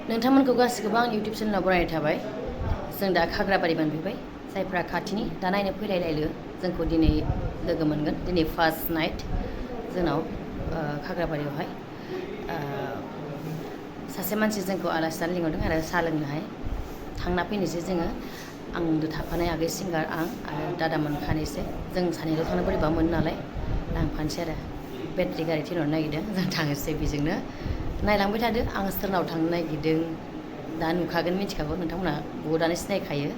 नोंथांमोनखौ गासिखौबो आं इउटुब चेनेलाव बरायनाय थाबाय जों दा खाग्राबारि मोनफैबाय जायफ्रा खाथिनि दा नायनो फैलायलायलो जोंखौ दिनै लोगो मोनगोन दिनै फार्स्ट नाइट जोंनाव खाग्राबारियावहाय सासे मानसि जोंखौ आलासि जानो लिंहरदों आरो साहा लोंनोहाय थांना फैनोसै जोङो आंजों थाफानाय आगै सिंगार आं आरो दादामोन खानैसो जों सानैल' थांनो बोरैबा मोनो नालाय लांफानोसै आरो बेटारि गारि थिनहरनो नागिरदों जों थांनोसै बेजोंनो नायलांबाय थादो आं सोरनाव थांनो नागिरदों दा नुखागोन मिथिखागौ नोंथांमोना बहुतआनो सिनायखायो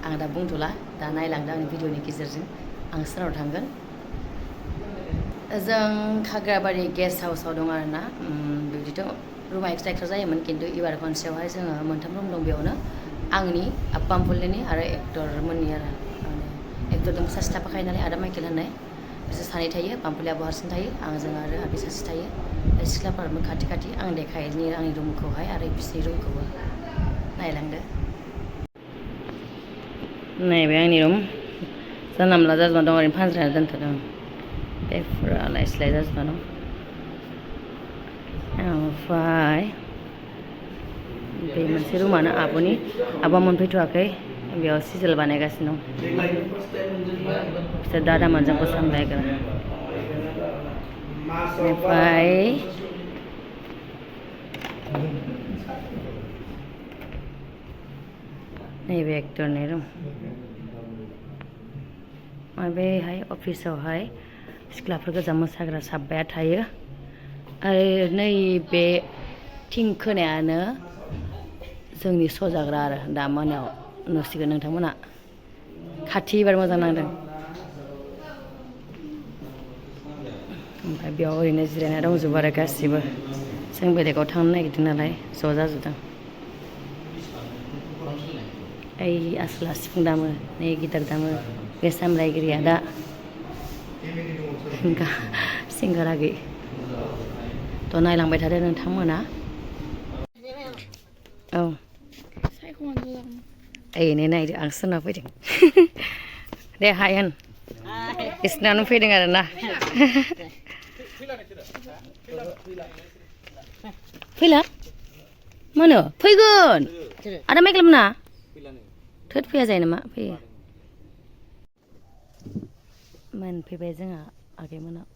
आं दा बुंथ'ला दा नायलांदो आंनि भिडिअनि गेजेरजों आं सोरनाव थांगोन जों खाग्राबारि गेस्ट हाउसाव दं आरोना बिदिथ' रुमा एक्सट्रा जायोमोन खिन्थु एबार खनसेयावहाय जोङो मोनथाम रुम दं बेयावनो आंनि आप्पा आमफुलिनि आरो एक्टरमोननि आरो एक्टरजों सासे थाफाखायो नालाय आदा माइकेल होननाय बिसोर सानै थायो पाम्पुलियाबो हारसिं थायो आंजों आरो आबि सासे थायो सिख्लाफोराबो खाथि खाथि आं देखायनि आंनि रुमखौहाय आरो बिसिनि रुमखौबो नायलांदो नैबे आंनि रुम जानला मोनला जाजोबना दं ओरैनो फानज्रायना दोनथ'दों बे फुरा आलाय सिलाय जाजोबना दं ओमफ्राय बे मोनसे रुमानो आब'नि आब'आ मोनफैथ'वाखै बेयाव सिजोल बानायगासिनो दं बिसोर दादामोन जोंखौ सामलायग्रा ओमफ्राय नैबे एक्टरनि रुम बेहाय अफिसावहाय सिख्लाफोर गोजा मोसाग्रा साब्बाया थायो आरो नैबे थिं खोनायानो जोंनि सजाग्रा आरो दा मोनायाव नुसिगोन नोंथांमोना खाथि एबार मोजां नांदों ओमफ्राय बेयाव ओरैनो जिरायना दंजोबो आरो गासिबो जों बेलेगाव थांनो नागिरदों नालाय ज' जाजोबदों ओइ आसोला सिफुं दामो नै गिटार दामो बे सामलायगिरिया दा सिंगार आगै थ' नायलांबाय थादो नोंथांमोना औ ओइ नायदो आं सोरनाव फैदों दे हाय होन बिसिनावनो फैदों आरो ना फैला मानो फैगोन आदा माइकेल मोना थोद फैया जायो नामा फैयो मोनफैबाय जोंहा आगैमोनाव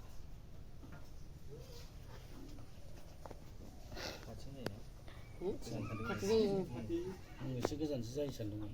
एसे गोजानसो जायो सानदोंमोन